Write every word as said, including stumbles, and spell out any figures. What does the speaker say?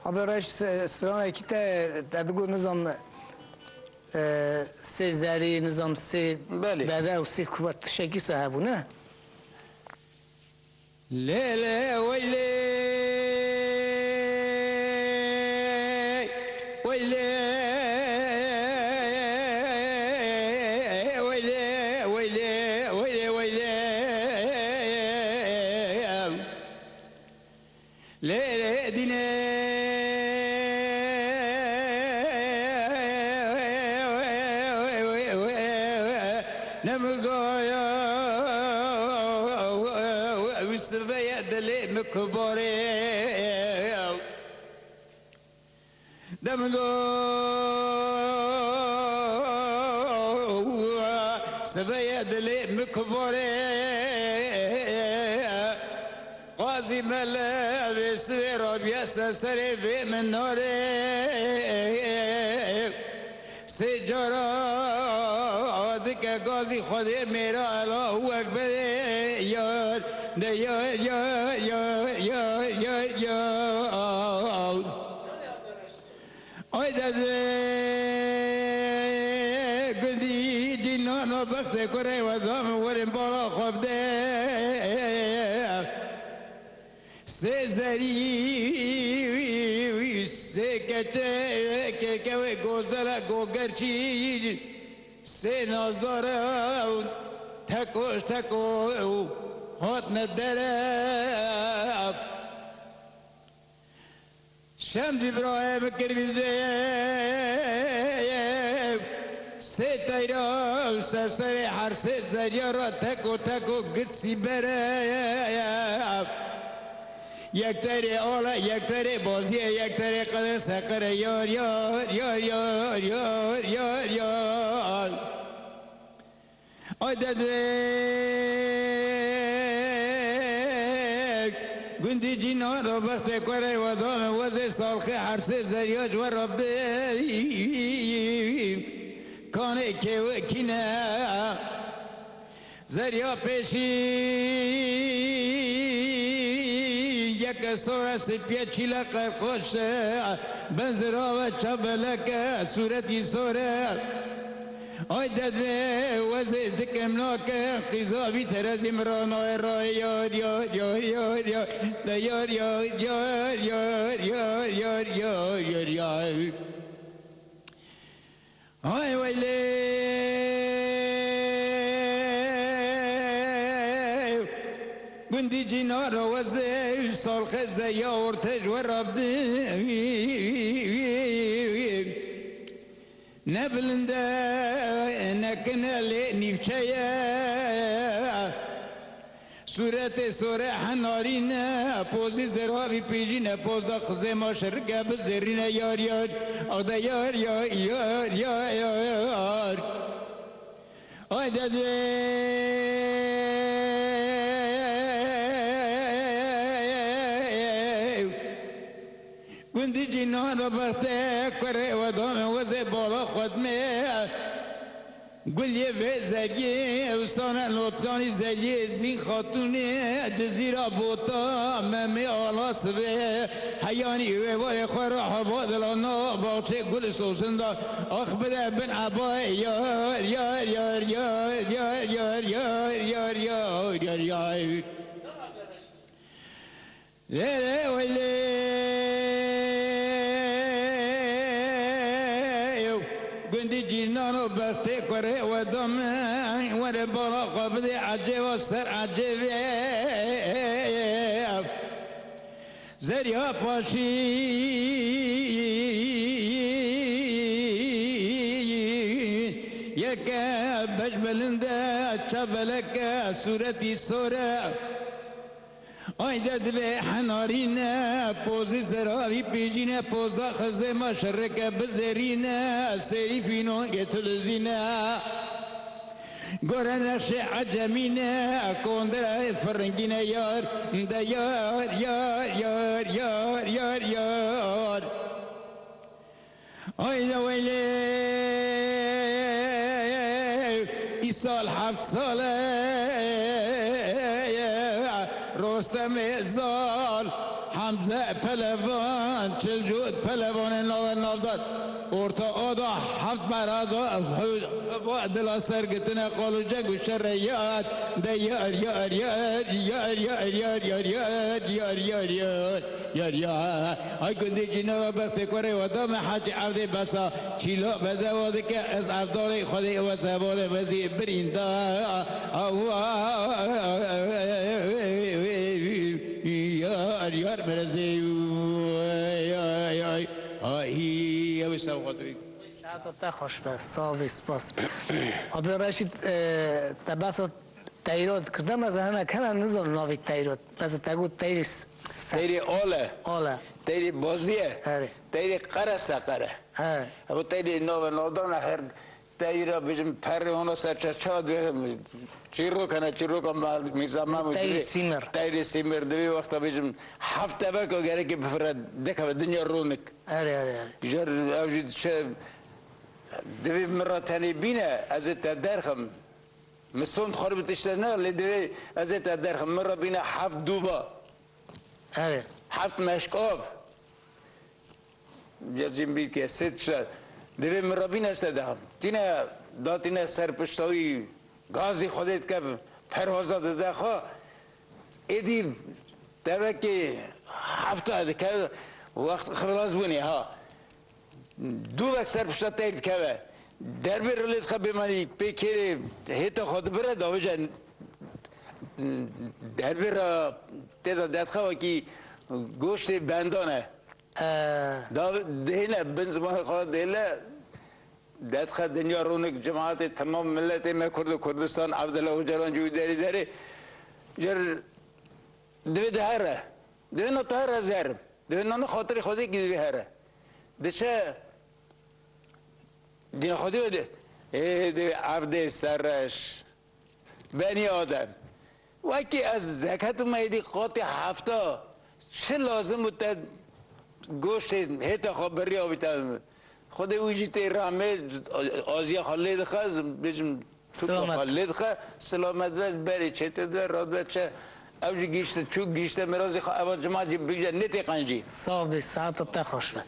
Abi reş se-, stranekî te, te digot nizam, e, sê zerî, nizam sê Belê. Deve û sê kubat tiştekî se hebû, ne? Lê lê weylê, weylê, weylê, weylê, weylê, weylê. Lê lê dînê. Nemgaya wî siveye dilê min kubarê. Demgo siveye dilê min kubarê. Qazî Mele vê sivê rabiye ser serê vê minarê. Sê cara dike gazî Xwedê mêra Allahu Ekberê yar de yar yar yar yar yar yar. Ay dede gundî cînana bextê kurê we da min werin bala xwe bide. Sê zerî sê keçe keke wê gozele gogerçî sê nazdare teko teko hatine dere. Şemdî birayê min kirmîzê sê teyra ser serê her sê zerya ra teko teko girt sîbere. Yek terê ala, yek terê baziyê, yek terê qirê seqirê yar yar yar yar yar yar yar. Ay dede gundî cînan ra bextê kurê we da min wezê salxê her sê zerya ji we rabdê kanê kêwekî ne. Zerya pêşî yeke sore sipiye çîle qerqoş e, benzira ve çabeleke sûretî sore. Ay dede wezê dikim nake qîza vî terezî min ra nayê rayê yar yar yar yar yar de yar yar yar yar yar yar yar yar yar. Hay weylê gundî cîna ra wezê salxê zeya ortej we rabdî. Ne bilinde ne kine lê nîvçeye. Sûretê sore henarîne, pozî zerhavî pêjîne, poz da xizê ma şerike bizêrîne yar yar, ade yar yar yar yar yar. Ay dede. Gundî cînan ra bextê kurê we da min wezê bala xwe dimê. Guliyê vê zeriyê, ewsane notkanî zeriyê, Zîn Xatûnê, Cizîra Bota, Memê Ala Sivê, heyanî wê warê xwe ra heva dila na baxçê gul sosin da, ax bide bin ebayê yar yar yar yar yar yar yar yar yar yar yar yar. Lê lê weylê gundî cînan û bextê kurê we da min, were bala xwe bidê ecêba ser ecêbê. Zerya paşî yeke beş belinde çabeleke sûretî sore. Ay de divê henarîne, pozî zeravî pêjîne, pozda xizê ma şereke bizêrîne, sêrî fînongê tu dizîne. Gore nexşê ecemîne, kondire firingîne yar, de yar, yar, yar. Ay de weylê, îsal heft sal e, Rostemê zal, Hemd Ze pelevan, çil cûd pelevanê nave navdat. Orta oda heft berada, dila ser gitine qal û ceng û şerre yad. De yar, yar, yar, yar, yar, yar, yar, yar, yar, yar, yar, yar, yar, yar. Ay gundê cînara bextê kurê we dame hacî evdê besa. Çîla bedewa dike ez evdalê Xwedê we sevalê mezî birînda. Awa. Yar, yar, merezê. Ay, ay, ay. Ay, ew ê sew xatirî. Saeta te xweş be, sağ ol, spas. Abi Reşîd, e, te behsa teyra dikirde, mesela hinek hene nizanin navê teyra. Mesela te got teyrê s-, s-, Teyrê ale. Ale. Teyrê baziye. Erê. Teyrê qere seqere. He. Ew teyrê nave navdana her teyra bijim perê ona ser çe-, ça divê çîrok hene, çîroka ma-, Mîrza Mahmud Teyrê divê. Sîmir. Teyrê sîmir divê wexta bijim heft teveka gerekê bifire dikeve dinya ronik. Erê, erê, erê. Jer ew jî diçe divê min ra tenê bîne, ez ê te derxim. Min sond xwe re bi tişte ne, lê divê ez ê te derxim. Min re bîne heft dûva. Erê. Heft meşkav. Cezîn bîr ke sê tişte. Divê min re bîne ez te derxim. Tîne datîne ser pişta wî gazî Xwedê dike, perwaza dide xwe. Êdî tevekê hefta dike, wext xilas bûnê ha. Dûvek ser pişta teyr dikeve. Derbê re lê dixe bêmanî pê kêrê hêta xwe dibire, davêje derbê re tê de derdixe wekî goştê bendan e. Ee. Da dihêne bin zimanê xwe dihêle, derdixe dinya ronik, cemaetê, temam miletê me Kurd û Kurdistan, Evdila Ocalan jî wî derî derê. Jer divê dihere. Divê na tu here ez herim. Divê nana xatirê Xwedê kî divê here. Diçe dîna Xwedê ve de, ê, divê evdê serreş. Benî Adem. Wekî ez zeketim êdî qatê hefta. Çi lazim bû te goştê hêta xwe birî avî te? Xwedê wî jî tê rehmê, aziya xwe lê dixe, ez bêjim, tûka Silamet. Xwe lê dixe, silamet ve, berê çêtir dibe, radibe çe. Ew jî gihîşte, çû gihîşte mirazê xwe, eva cima jî bigije, nêtêqenjî. Sağ ol, saeta te xweş be.